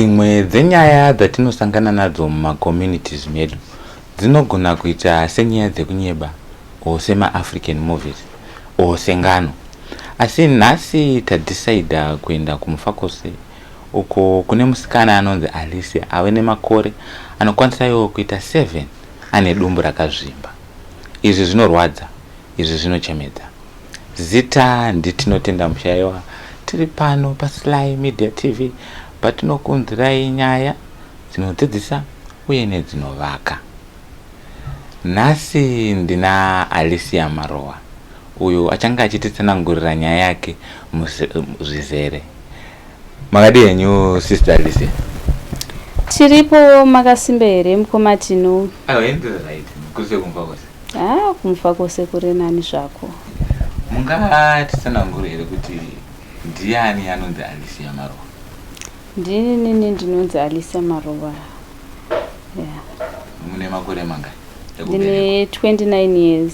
Dzimwe dzenyaya dzatinosangana nadzo mumacommunities medu dzinogona kuita senyaya dzekunyeba or semaAfrican movies or sengano. Asi nhasi tadecider kuenda kuMufakose uko kune musikana anonzi Alicia ave nemakore anokwanisa iwo kuita 7 ane dumbu rakazvimba. Izvi zvinorwadza, izvi zvinochemedza. Zita ndiTinotenda Mushaiwa, tiri pano paSly Media TV patinokunzirai nyaya dzinodzidzisa uye nedzinovaka. Nhasi ndina Alicia Marowa uyo achange achititsanangurira nyaya yake zvizere. Makadii henyu Sister Alicia? Tiripo, makasimba here mukoma Tino? Aiwa, ini ndiri right. Kuse kumba kwose. Ah, kumufa kwose kuri nani zvako. Mungatitsanangure here kuti ndiani anonzi Alicia Marowa? Ndini nini ndinonzi Alicia Marowa. Yeah. Mune makore mangani? Ndine 29 years.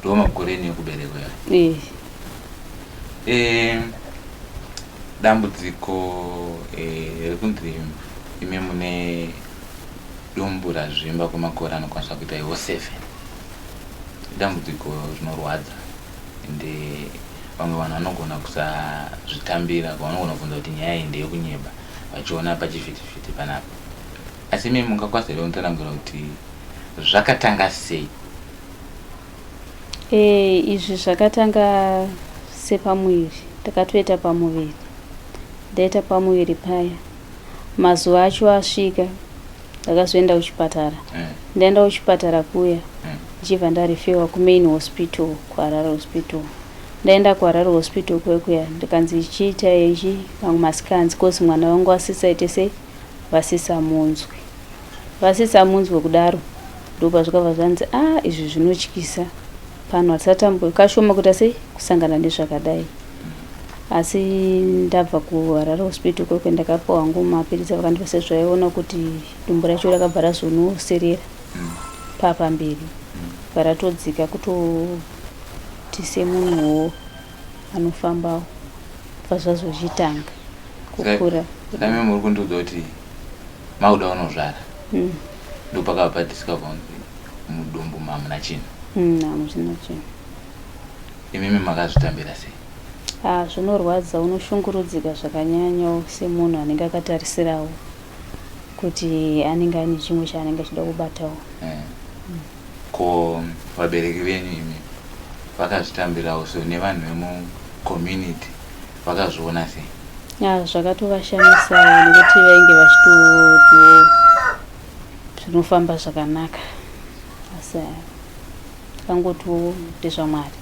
Ndo makore enyu ekuberekwa iwayo? Eh. Eh, dambudziko eh, rekunzi imi mune dumbu razvimba kwemakore anokwanisa kuita iwo 7 idambudziko rinorwadza ende vamwe vanhu vanogona kusazvitambira vanogona kubvunza kuti nyaya iyi ndeyekunyeba vachiona pachivhitivhiti panapa asi imi mungakwanisa here kunditsanangura kuti zvakatanga sei? Eh, izvi zvakatanga sepamuviri, ndakatoita pamuviri, ndaita pamuviri paya mazuva acho asvika ndakazoenda kuchipatara. Ndaenda kuchipatara kuya ndichibva ndarifewa kumain hospital, kuHarare Hospital. Ndaenda kuHarare Hospital kuya kuya ndikanzi chiita ichi mamwe mascans cause mwana wangu asisaite sei, vasisamunzwi vasisamunzwe kudaro. Ndopazvikabva zvanzi a ah, izvi zvinotyisa pano hatisatambo kashoma kuita sei kusangana nezvakadai. Asi ndabva kuHarare Hospital kwekwe ndakapiwa hangu mapiritsi vakandipa sezvaiona kuti dumbu racho rakabva razonoserera papamberi bva ratodzika kutoti semunhuwo anofambawo bva zvazochitanga kukura. Saka imi muri kundiudza kuti makuda kunozvara ndopakabva padiscover kunzi mudumbu mamuna chinhu? Hamuchina chinhu. Imimi makazvitambira sei? Ah, zvinorwadza, unoshungurudzika zvakanyanyawo semunhu anenge akatarisirawo kuti anenge ane chimwe chaanenge achida kubatawo. Ko vabereki venyu imi vakazvitambirawo so nevanhu vemucommunity vakazviona sei? Ah, zvakatovashamisawo nekuti vainge vachitotiwo zvinofamba zvakanaka, asi kangotiwo ndezvaMwari.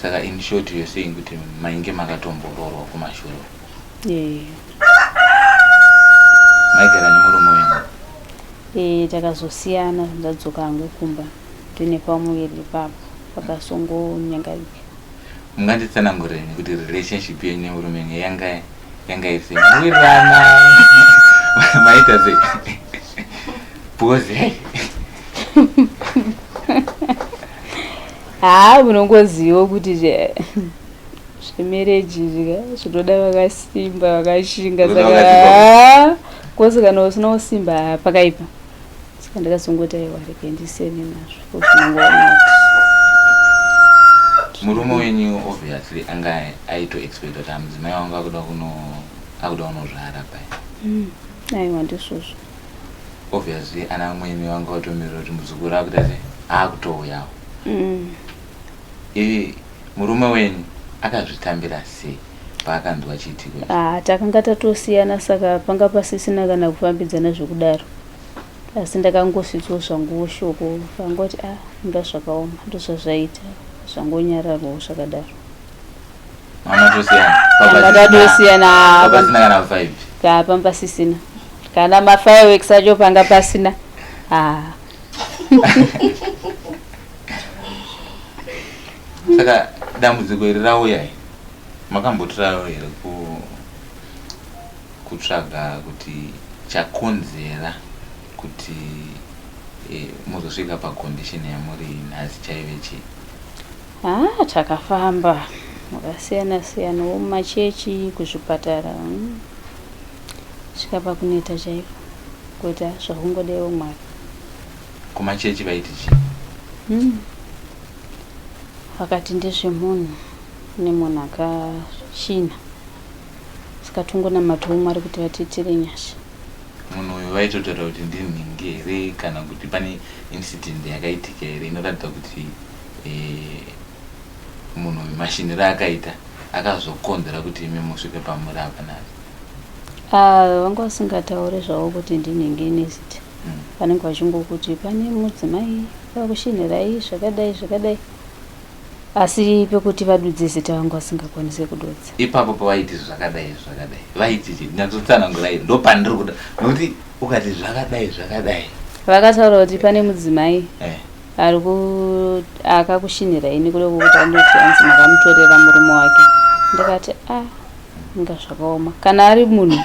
Saka in short you're saying kuti mainge makatomboroorwa kumashure? Eh. Maigara nemurume wenyu? Eh, takazosiyana ndadzoka hangu kumba ndine pamuviri ipapo pakasongonyangarika. Munganditsanangurire kuti relationship yenyu nemurume wenyu yanga yanga iri sei? Mawirirana? Maita sei? Because hey. Haa, munongoziva kuti zvemereji zvika zvinoda vakasimba vakashinga, saka kosi kana usina kusimba pakaipa. Saka ndakazongoti aiwa, rege ndisiyane nazvo zvinongoona kuti murume wenyu obviously anga aito expect kuti mudzimai wangu akuda kuno akuda kunozvara pai. Aiwa, ndizvozvo. Obviously ana amwene vanga vatomirira kuti muzukuru akuita sei, akutouyawo. Ivi murume wenyu akazvitambira sei paakanzwa chiitiko ichi? Ah, takanga tatosiyana saka panga pasisina kana kufambidzana zvekudaro, asi ndakangosvitswa zvanguwo shoko vangoti ah, inga zvakaoma, ndozvazvaita, zvangonyararwawo zvakadaro. Mamatosiyana? Tanga tatosiyana. Pasina kana vibe? Ka panga pasisina kana mafireworks acho, panga pasina. Ah. Saka dambudziko iri rauya iri, makambotorawo here kutsvaga kuti chakonzera kuti muzosvika pacondition yamuri nhasi chaive chii? Ah, takafamba makasiyana siyanawo, mumachechi, kuzvipatara. Svika pakuneta chaiko kuti zvakungodewo Mwari. Kumachechi vaiti chii? Vakati ndezvemunhu nemunhu akashinha. Saka tongonamatawo Mwari kuti vatiitire nyasha. Munhu uyu vaitotaura kuti ndinhingi here kana kuti pane incident yakaitika here inoratidza kuti eh, munhu uyu mashiniro akaita akazokonzera kuti imi musvike pamuri apa nhasi? Ah, vanga vasingataure zvavo kuti ndinhingi nezita. Vanenge vachingokuti pane mudzimai vakushinhirai zvakadai zvakadai, asi pekuti vadudze zita vanga vasingakwanise kududza. Ipapo pavaiti zvakadai zvakadai vaiti chii? Nyatsotsanangurai, ndopandiri kuda, nokuti ukati zvakadai zvakadai. Vakataura kuti pane mudzimai ari ku akakushinhirai nekuda kwekuti anoti anzi makamutorera murume wake. Ndikati a inga zvakaoma, kana ari munhu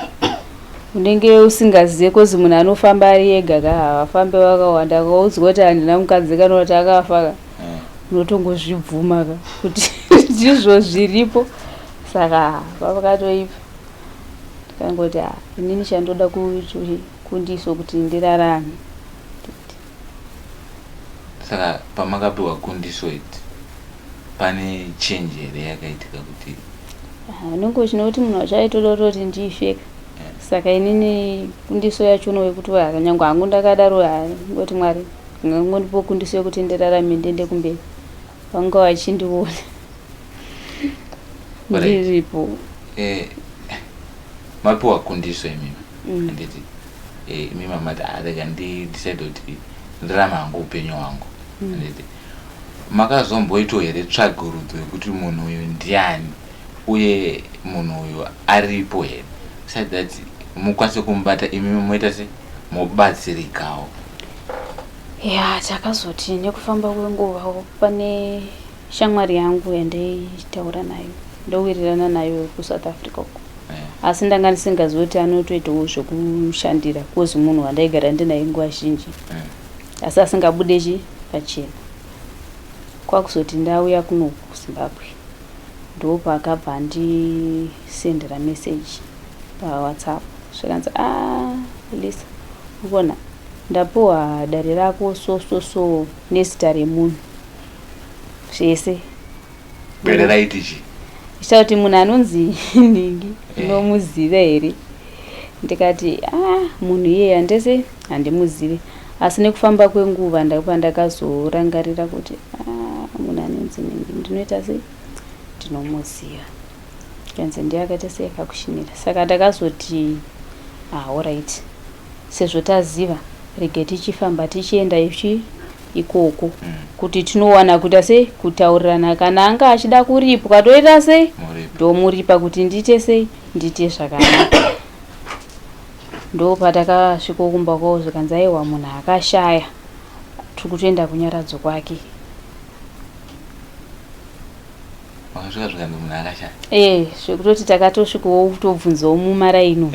unenge usingazive, kozi munhu anofamba ari ega ka, havafambe vakawanda. Akaudzwa kuti handina mukadzi kana kuti akafa ka, unotongozvibvuma ka kuti ndizvo zviripo. Saka pavakatoipa ndikangoti ah, inini chandoda kundiso kuti ndirarame. Saka pamakapiwa kundiso idzi pane change here yakaitika kuti? Unenge uchinoti munhu wacho aitoda kutoti ndife ka. Saka inini kundiso yacho yekuti nyangwe hangu ndakadaro, ngoti Mwari ngangondipo kundiso yekuti ndirarame ndiende kumberi, vanga vachindiona ndiripo. Mapiwa kundiso imimi, handiti? Imi mamati, "Ah, rega ndidecide kuti ndirarame hangu upenyu hwangu," handiti? Makazomboitawo here tsvagurudzo yekuti munhu uyu ndiani uye munhu uyu aripo here, so that mukwanise kumubata imimi moita se mobatsirikawo? Ya, takazoti nekufamba kwenguva pane shamwari yangu yandaitaura nayo, ndowirirana nayo kuSouth Africa uko, asi ndanga ndisingazivi kuti anotoitawo zvekushandira, kozi munhu wandaigara ndinaye nguva zhinji, asi asingabude chi pachena. Kwakuzoti ndauya kuno kuZimbabwe, ndopaakabva andisendera meseji paWhatsApp, zvikanzi, "A Lisa, urikuona ndapuwa dare rako so so so nezita remunhu zvese." Dare raiti chii? Ichita kuti munhu anonzi ningi unomuziva here? Ndikati, "A, munhu iyeye handese handimuzivi." Asi nekufamba kwenguva ndapa ndakazorangarira kuti, a, munhu anonzi ningi ndinoita sei, ndinomuziva. Kanzi ndiye akaita sei, akakushinira. Saka ndakazoti, "Ah, alright, sezvo taziva, rege tichifamba tichienda ichi ikoko kuti tinowana kuita sei, kutaurirana. Kana anga achida kuripwa, toita sei?" Muripo. Ndomuripa kuti ndiite sei, ndiite zvakanaka. Ndo patakasvika kumba kwavo, zvikanzi, "Aiwa, munhu akashaya, tiri kutoenda kunyaradzo kwake." Makasvika zvikanzi munhu akashaya? E, zvekutoti takatosvikawo kutobvunzawo mumaraini.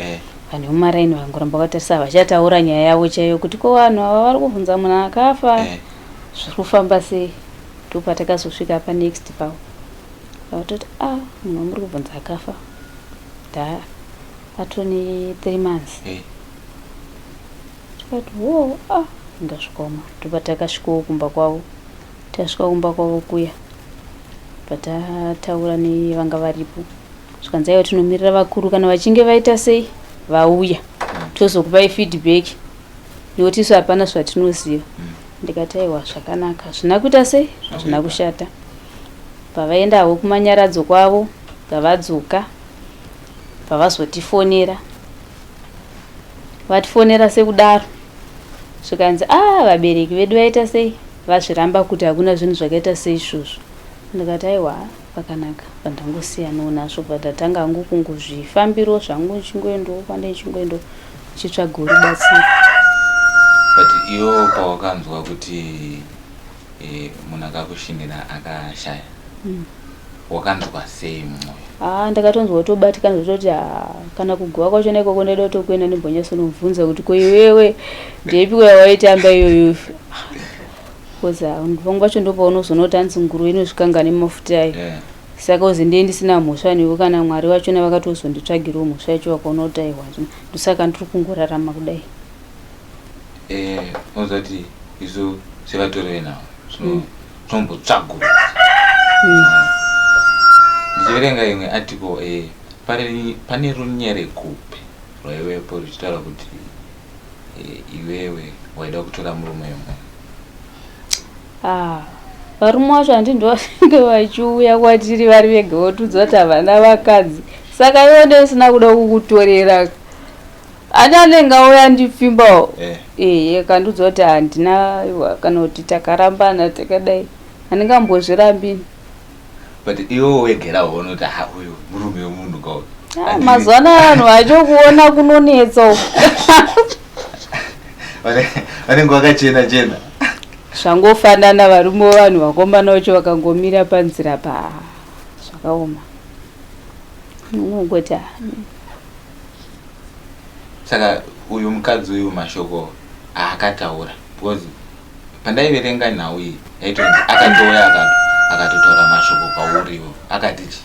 Vanhu vemumaraini vangoramba vakatarisa, vachataura nyaya yavo chaiyo kuti ko vanhu ava vari kubvunza munhu akafa, zviri kufamba sei? Ndo patakazosvika panext pavo, vatoti, "A, munhu wamuri kubvunza akafa da atone 3 months." Tikati, "Wo, a, inga zvikaoma." Ndopatakasvikawo kumba kwavo. Tasvika kumba kwavo kuya, patataura nevanga varipo, zvikanzi, "Aiwa, tinomirira vakuru, kana vachinge vaita sei, vauya, tozokupai feedback, nekuti isu hapana zvatinoziva." Ndikati, "Aiwa, zvakanaka, hazvina kuita sei, hazvina kushata." Pavaendawo kumanyaradzo kwavo, pavadzoka, pavazotifonera, vatifonera sekudaro, zvikanzi, "A, vabereki vedu vaita sei, vazviramba kuti hakuna zvinhu zvakaita seizvozvo." Ndikati, "Aiwa, pakanaka." Pandangosiyanawo nazvo, pandatanga hangu kungozvifambiro zvangu, nchingoendawo kwandichingoendawo ndichitsvagawo rubatsiro. But iwo pawakanzwa kuti munhu akakushinira akashaya, wakanzwa sei mumwoyo? Haa, ndakatonzwa kutobatikana zvototi, ha, kana kuguva kwachona ikoko ndaida kutokuenda ndimbonyatsonobvunza kuti, "Ko iwewe ndeipi yawaitamba iyoyo?" Because pamwe pacho ndopaunozoona kuti hanzi nguruve inozvikanga nemafuta ayo. Saka uzi ndiye ndisina mhosva newe kana Mwari vachona vakatozonditsvagirawo mhosva yacho vakaona kuti aiwa handina. Ndosaka ndiri kungorarama kudai. Eh, unoziva kuti isu sevatori venhau tinombotsvagurudza. Ndichiverenga imwe article eh, pane, pane runyerekupe rwaivepo ruchitaura kuti eh, iwewe waida kutora murume wemunhu. Ah, varume vacho handi ndovanenge vachiuya kwatiri vari vega votiudza kuti havana vakadzi saka iwe ndisina kuda kukutorera ani anenge auya ndipfimbawo Eh. ehe akandiudza kuti handina aiwa kana kuti takarambana takadai handingambozvirambi But iwe wegera waona kuti ha uyu murume wemunhu ka uyu. Ah, mazuva anaya vanhu vacho kuona kunonetsa uku. Vanenge vakachena chena. Zvangofanana varume vanhu vakomana vacho vakangomira panzira pa zvakaoma. Unongoti ah, Saka uyu mukadzi uyu mashoko aakataura because pandaiverenga nhau iyi yaitonzi akatouya akatotaura mashoko kwauriwo akati chi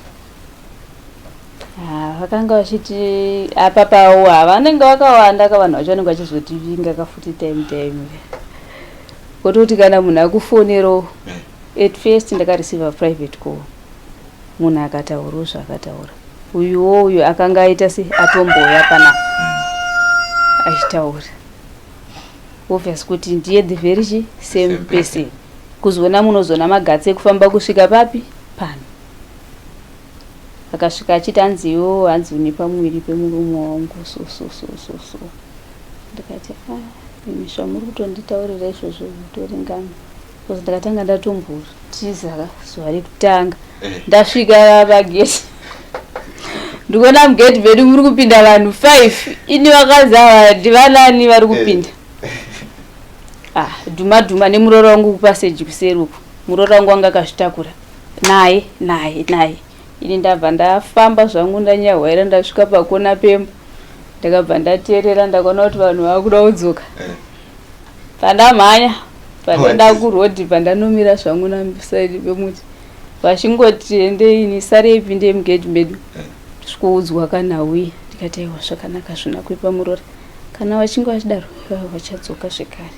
Ah, vakanga vachiti apa pawo havanenge vakawanda ka vanhu vacho vanenge vachizotivinga kafuti time time kototi kana munhu akufonero at first ndakareceiva private call munhu akataurawo zvaakataura uyuwo uyu akanga aita se atombouya panapa achitaura obvious kuti ndiye the very chi same Same person. person kuzoona munozoona magatsi ekufamba kusvika papi pano akasvika achiti hanzi iwo hanzi une pamuviri pemurume wangu so so so so so ndikati ah imi zvamuri kutonditaurira izvozvo zvitori ngano because ndakatanga ndatombotiza zuva rekutanga ndasvika pageti ndikuona mugeti medu muri kupinda vanhu 5 ini vakazi ava ndivanani vari kupinda ah dhuma dhuma nemuroora wangu kupaseji kuseri uku muroora wangu wanga akazvitakura naye naye naye ini ndabva ndafamba zvangu ndanyahwaira ndasvika pakona pemba ndakabva ndateerera ndakaona kuti vanhu vakuda kudzoka pandamhanya pandaenda kurodhi pandanomira zvangu nasaidi pemuti vachingoti endei ini sarei pindei mugedhi medu svikoudzwa kana uye ndikati aiwa zvakanaka zvina kuipa muroora kana vachinge vachidaro ivavo vachadzoka zvekare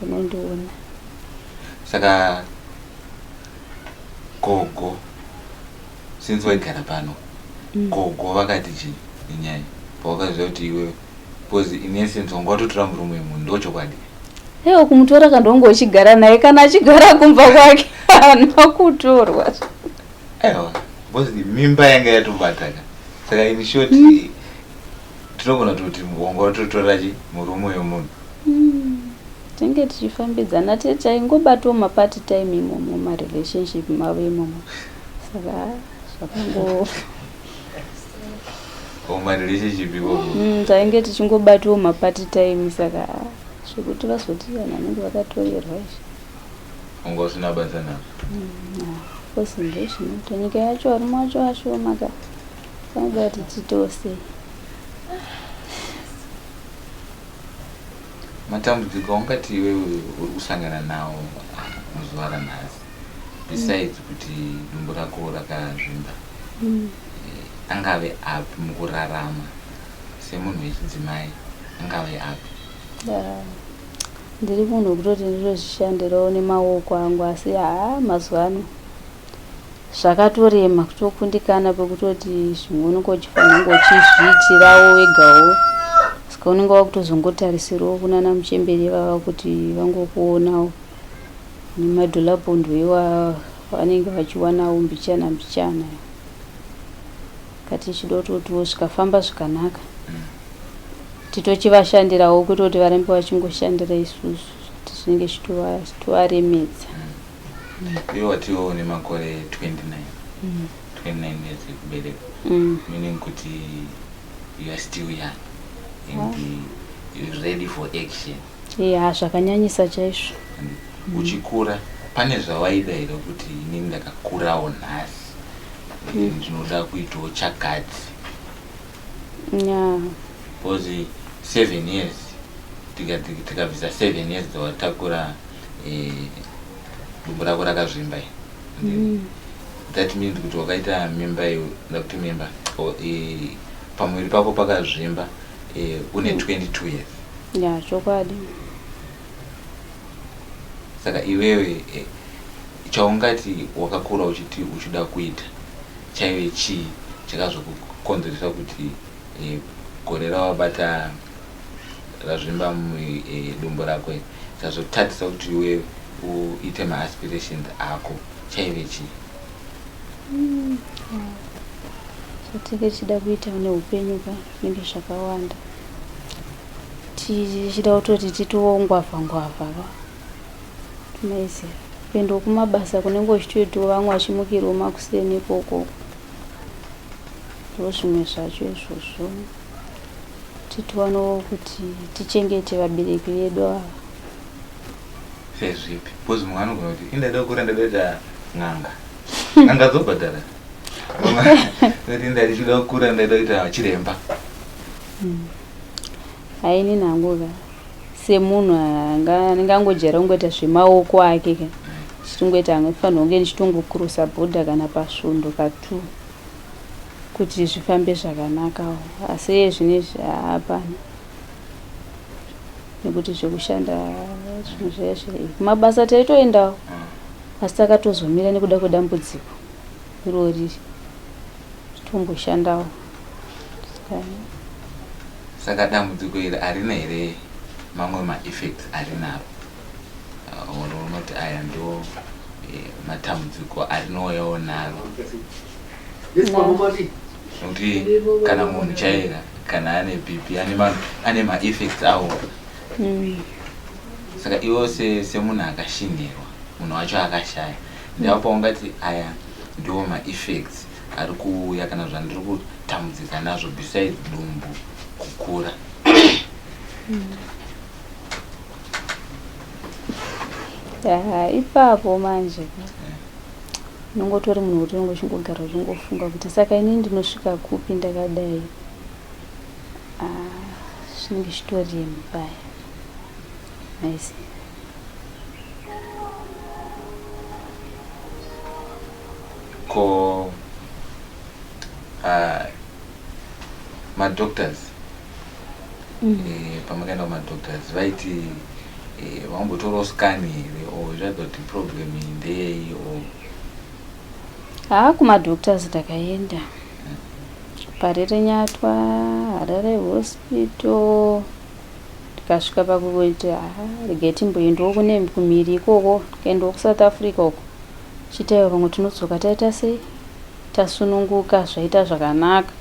unondiona Saka gogo since waigara pano gogo vakati chii nenyaya pawakaziva kuti iwe because in essence wanga watotora murume wemunhu ndochokwadi aiwa kumutora kandonge uchigara naye kana achigara kumba kwake haana kutorwa aiwa because mimba yanga yatobataka saka in short tinogona kutoti wanga watotora chi murume wemunhu tinge tichifambidzana taingobatawo mapart time imomo marelationship mavo imomo saka zvakango marelationship ikoko Tainge tichingobatawo mapart time saka zvekuti vazoti vanhu vanenge vakatorerwa izvi wanga usina basa nazvo kosi ndozvinoita nyika yacho varume vacho vashoma ka vanoda kuti tiitewo sei matambudziko aungati iwewe uri kusangana nawo muzuva ranhasi besides kuti dumbu rako rakazvimba angave api mukurarama semunhu wechidzimai angave api Ndiri munhu wekutoti ndinotozvishandirawo nemaoko angu asi haa mazuva ano zvakatorema kutokundikana pekutoti zvimwe unenge uchifanira kunge uchizviitirawo wegawo saka unenge wakutozongotarisirawo kunana muchembere ivava kuti vangokuonawo nemadholapondo iwa vanenge vachiwanawo mbichana mbichana kati tichida kutotiwo zvikafamba zvakanaka titochivashandirawo kwete kuti varambe vachingoshandira isusu kuti zvinenge zvichitovaremedza iwe watiwo une makore 29 29 years ekuberekwa meaning kuti you are still young and you're ready for action ya zvakanyanyisa chaizvo And uchikura pane zvawaida here kuti inini ndakakurawo nhasi ndinoda kuitawo chakati ya because 7 years tikabvisa 7 years dzawatakura dumbu rako rakazvimba iri. That means kuti wakaita mimba iwe, ndakuti mimba, pamuviri pako pakazvimba une 22 years. Ya, chokwadi. Saka iwewe chaungati wakakura uchiti uchida kuita chaive chii chakazokukonzeresa kuti gore rawabata razvimba dumbu rako, chazotadzisa kuti iwe uite maaspirations ako chaive chii? Zvatinge tichida kuita neupenyu ka zvinenge zvakawanda, tichida kutoti titiwo ngwavha ngwavha ka, tunaiziva kuendawo kumabasa kunenge uchitoitawo vamwe vachimukirawo makuseni ikoko. Ndo zvimwe zvacho izvozvo, titiwanewo kuti tichengete vabereki vedu ava. Sezvipi? Because mumwe anogona kuti indada kukura ndada kuita n'anga, n'anga dzobhadhara, kuti ndadichida kukura ndaida kuita chiremba. Haini nangu ka, semunhu anenge angojaira kungoita zvemaoko ake ka, chitongoita anofanirwa kunge ndichitongokurusa bhodha kana pasvondo ka2 kuti zvifambe zvakanakawo. Asi iye zvinezvi hapana, nekuti zvekushanda zvinhu zviya zviri kumabasa taitoendawo, asi takatozomira nekuda kwedambudziko irori, titomboshandawo. Saka dambudziko iri harina here mamwe maeffects arinaro, or unoti aya ndo matambudziko arinouyawo naro? Nekuti kana munhu chaira kana ane BP ane maeffects awo. Saka iwo semunhu akashinhirwa, munhu wacho akashaya, ndapo ungati aya ndiwo maeffects ari kuuya kana zvandiri kutambudzika nazvo besides dumbu kukura? Ya, ipapo manje unongotori munhu wekuti unenge uchingogara uchingofunga kuti saka inini ndinosvika kupi ndakadai? Ah, zvinenge zvitorema paya maisi. Ko madoctors, pamakaenda kumadoctors vaiti vambotorawo scan here or zvaidza kuti problem iyi ndeyei or? Haa, kumadoctors ndakaenda Parirenyatwa, Harare Hospital. Ndikasvika pakuti ha, regai timboendawo kune kumhiri ikoko. Ndikaendawo kuSouth Africa uko, chitaiwa pamwe tinodzoka taita sei, tasununguka, zvaita zvakanaka,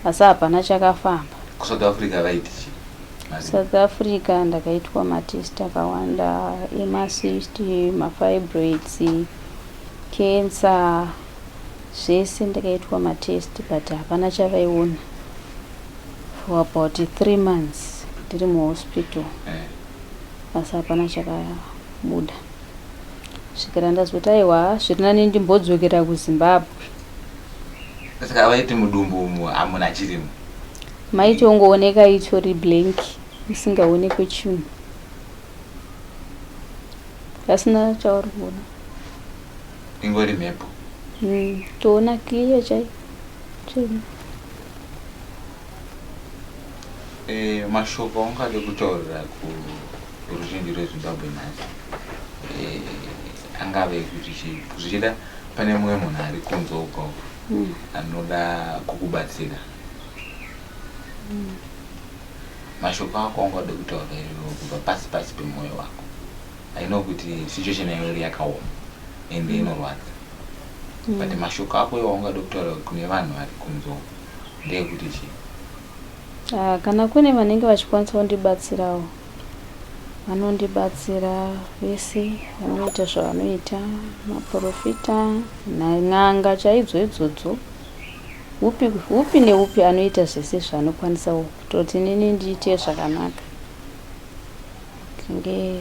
asi hapana chakafamba. KuSouth Africa vaiti chii? South Africa ndakaitwa matest akawanda emacyst, mafibroids, cancer, zvese ndakaitwa matest, but hapana chavaiona for about 3 months ndiri muhospital, asi hapana chakabuda, svikira ndazoti aiwa, zviri nani ndimbodzokera kuZimbabwe. Saka vaiti mudumbu umu hamuna chirimo? Maitongooneka itori blank, musingaonekwe chinhu, asina chauri kuona. Ingori mhepo? Toona clear chai chino. Mashoko aungade kutaurira kuruzhinji rweZimbabwe nhasi angave ekuti chii? Zvichida pane mumwe munhu ari kunze uko anoda kukubatsira. Mashoko ako aungade kutaura iwewe kubva pasi pasi pemwoyo wako. I know kuti situation yayo iri yakaoma ende inorwadza, but mashoko ako iwo aungade kutaura kune vanhu vari kunze uko ndeyekuti chii? Ah, kana kune vanenge vachikwanisa kundibatsirawo, vanondibatsira vese vanoita zvavanoita, maprofita, n'anga chaidzo idzodzo, upi upi neupi anoita zvese zvaanokwanisawo kutoti inini ndiite zvakanaka. Tinge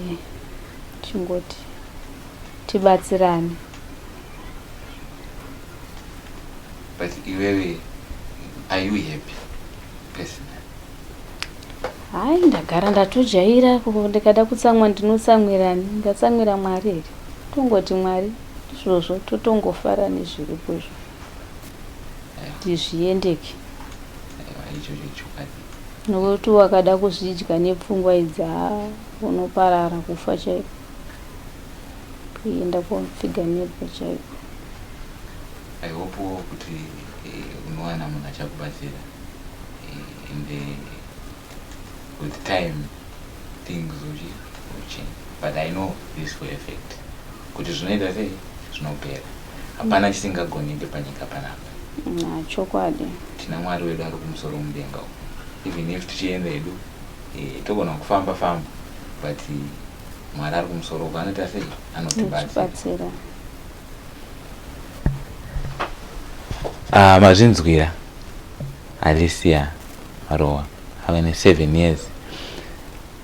chingoti tibatsirane. But iwewe, are you happy personally? Hai, ndagara ndatojaira. Ndikada kutsamwa ndinotsamwirani? Ngatsamwira Mwari here? Tongoti Mwari. Izvozvo totongofara nezviripo izvo kuti zviendeke. Ichocho ichokwadi. Nokuti wakada kuzvidya nepfungwa idzi haa unoparara kufa chaiko. Kuenda kopfiga nebwe chaiko. I hope kuti unowana munhu achakubatsira and with time things will change. But I know this for a fact kuti zvinoita sei zvinopera. Hapana chisingagoneke panyika panapa. Chokwadi. Tina Mwari wedu ari kumusoro mudenga uko. Even if tichienda hedu togona kufamba famba but Mwari ari kumusoro uko anoita sei anotibatsira. Mazvinzwira Alicia Marowa ave ne 7 years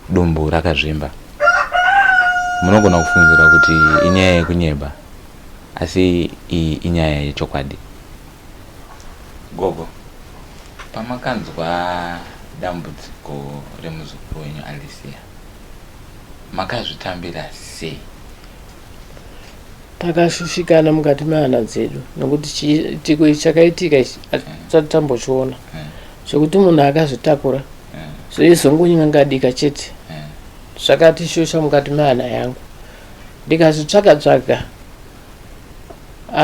dumbu rakazvimba. Munogona kufungira kuti inyaya yekunyeba asi iyi inyaya yechokwadi. Gogo, pamakanzwa dambudziko remuzukuru wenyu Alicia, makazvitambira sei? Takashushikana mukati mehana dzedu nokuti chiitiko ichi chakaitika ichi hatisati tambochiona zvekuti munhu akazvitakura zveizongonyangadika chete. Zvakatishusha mukati mehana yangu ndikazvitsvaga tsvaga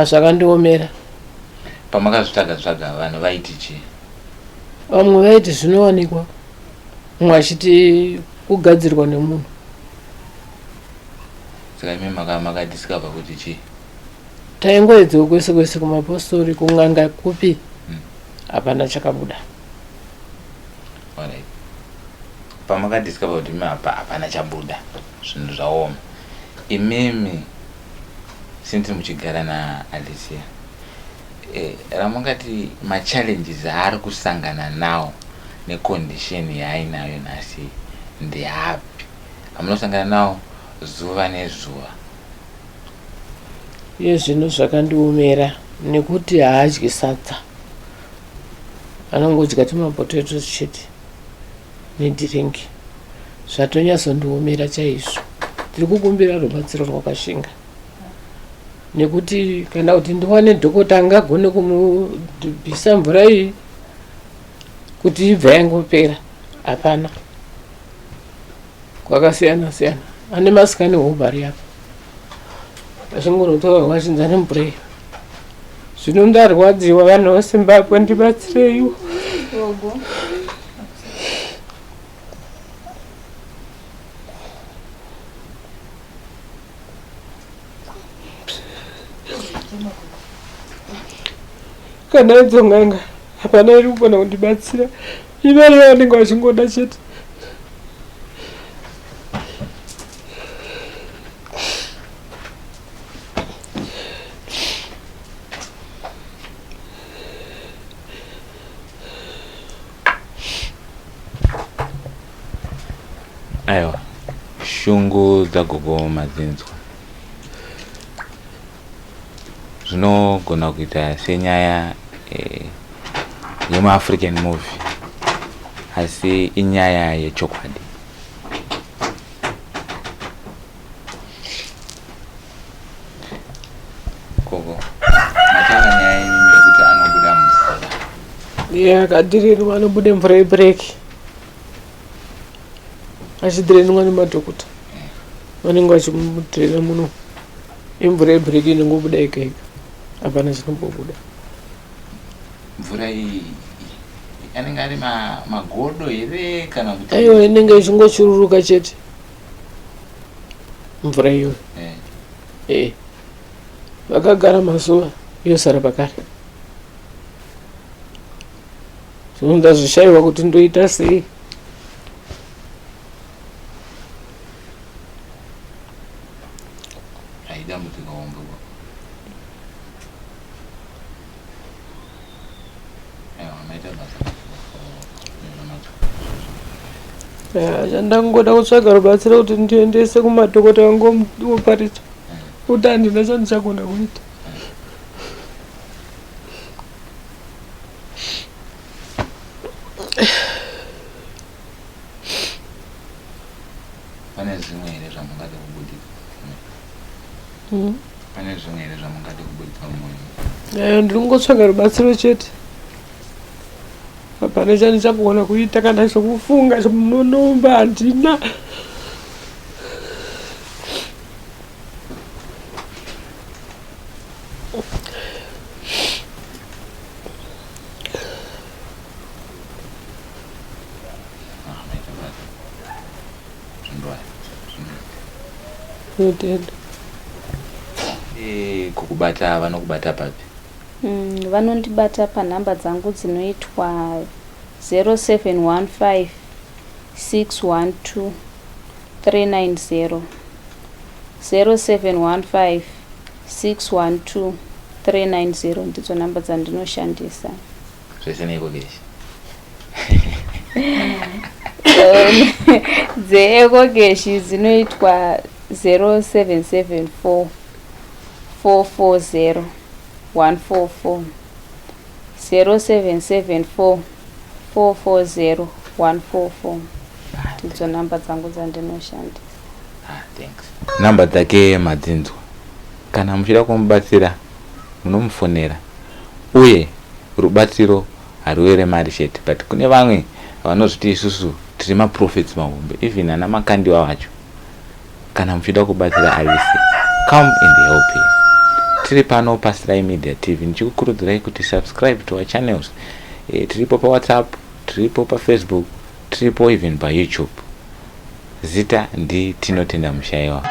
zvakandiomera. Pamakazvitsvaga tsvaga vanhu vaiti chii? Vamwe vaiti zvinowanikwa, mumwe achiti kugadzirwa nemunhu. Saka imi makadiscover kuti chii? Taingoedzewo kwese kwese kumapostori, kun'anga kupi, hapana chakabuda. Alright. Pamakadiscover kuti imi hapana chabuda, zvinhu zvaoma. Imimi since muchigara naAlicia, ramungati machallenges aari kusangana nawo necondition yaainayo nhasi ndeapi amunosangana nawo zuva nezuva? Iye zvino zvakandiomera nekuti haadyi sadza, anongodya tumapotatoes chete nedhiringi. Zvatonyatsondiomera chaizvo. Ndiri kukumbira rubatsiro rwakashinga nekuti kana kuti ndiwane dhokota angagone kumubvisa mvura iyi kuti ibve yangopera hapana. Kwakasiyana siyana ane masikani hobhari apa achingonotora vachinza nemvura iyo. Zvino ndarwadziwa vanhu veZimbabwe ndibatsireiwo. Kana idzo n'anga hapana iri kugona kundibatsira, imari yavanenge vachingoda chete. Aiwa, shungu dzagogo madzinzwa. Zvinogona kuita senyaya yemuAfrican movie asi inyaya yechokwadi. Gogo, mataura nyaya yenyu yekuti anobuda mvura. Iye akadhirinwa anobuda mvura yebhureki achidhirinwa nemadhokota vanenge vachimudhirina muno imvura yebhureki inongobuda yega yega hapana chinombobuda. Mvura iyi anenge ari magodo here kana kuti? Aiwa, inenge ichingochururuka chete mvura iyoyo. Vakagara mazuva yosara pakare. Zvino ndazvishaiwa kuti ndoita sei. Haidambudziko hombe ko. Aiwa, maita basa. Chandangoda kutsvaga rubatsiro kuti ndiendese kumadhokota vangomuoparita kuti handina chandichagona kuita. Pane zvimwe here zvamungada kubudisa? Pane zvimwe here zvamungade kuburitsa mumwoyo? Eh, ndiri kungotsvaga rubatsiro chete. Hapana chandichagona kuita kana chokufunga chomunomba handina. Ndinotenda. Eh, kukubata vanokubata papi? Vanondibata panhamba dzangu dzinoitwa 0715 612 390, 0715 612 390 ndidzo nhamba dzandinoshandisa. Zvese neEcoCash. DzeEcoCash dzinoitwa 0774 440 144, 0774 440 144 ndidzo nhamba dzangu dzandinoshandisa. Ah, thanks. Namba dzake madzinzwa. Kana muchida kumubatsira munomufonera, uye rubatsiro haruve remari chete, but kune vamwe vanozviti isusu tiri maprophets mahombe, even ana Makandiwa vacho. Kana muchida kubatsira Alice, come and help her. Tiri pano paSly Media TV ndichikukurudzirai kuti subscribe to our channels. Tiripo paWhatsApp, tiripo paFacebook, tiripo even paYouTube. Zita ndi Tinotenda Mushaiwa.